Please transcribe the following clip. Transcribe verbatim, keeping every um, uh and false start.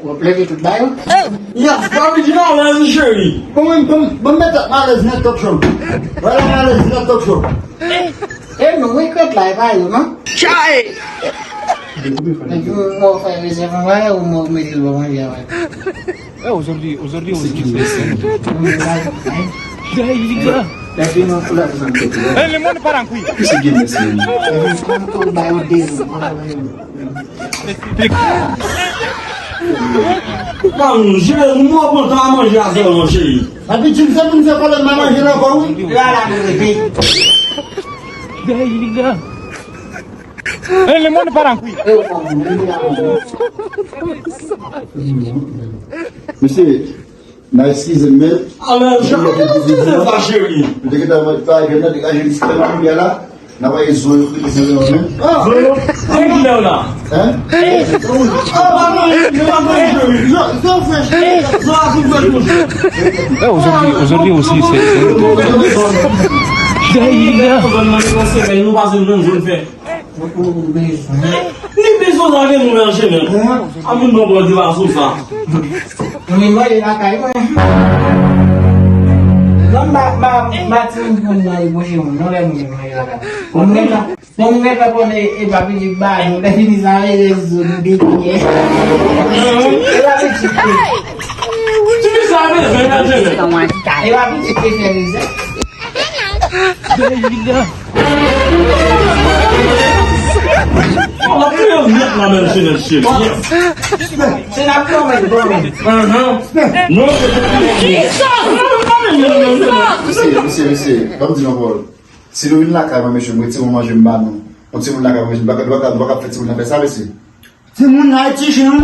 Ou leve tout bagay yo? Yes, pa vin di malèz, cheri. Bon, mwen, bon, bon, mete malèz nan talk show. Vwala malèz nan talk show. E nou, wi, krèt la, e pa yo, non? Chay! Mwen fè rezèv anba yo, mwen mete l ban manje avè. Eh, aujourd'hui, aujourd'hui aussi, c'est... Dèyè lig la. Eh, le monde part en couille. Ki se gen mèsi? Mwen konn ba yo de. Manje, nou pran tan a manje a sèlman, cheri. Epi, ti, se moun se pwoblèm nan manje la ankò, wi. La, la, nou rete. Dèyè lig la. Eh, le monde part en couille. Mesye, n a eskize m, men. Alò, jan, nou te gen sa, cheri. Nou te gen tan travay, gen nan degaje diskreman kounye a la. N a voye zo yo, kote se yo, men. Ah, zo yo? Kote ki lè w la? Hein? Ah, pa manje, pa manje, cheri. Zo, zo frèch. Zo a sou frèch, monchè. Eh, aujourd'hui, aujourd'hui aussi, c'est... Dèyè lig la. Nou pase yon jèn fè. Ou, ou, ou bezwen. Li bezwen lage nou nan chemen. An vin bon bò di la sou sa. Mwen manje lakay mwen. Non, ma, ma, ma ti moun konn nan e bouche moun. Non, lè mwen manje lakay. Mwen mwen la. Mwen mwen la konnen e pa pitit ba nou. Lè fini sa, e rezo nou bibye. E pa pitit. Ti fi sa bezwen nan chemen. E pa pitit ke fè rezèv. Dèyè lig la. An ap fè yon nèt la, men, se nèt, se nèt. Se n ap pwomèt, pwomèt. Ahan. Non, se... Mesye, mesye, mesye, ban m di nou, Paul. Si nou vin lakay mwen, mesye, mwen, ti moun manje m ba nou. Yon ti moun lakay mwen, mesye, nou pa ka, nou pa ka, nou pa ka fè ti moun nan fè sa, mesye. Timoun Ayiti chen wi.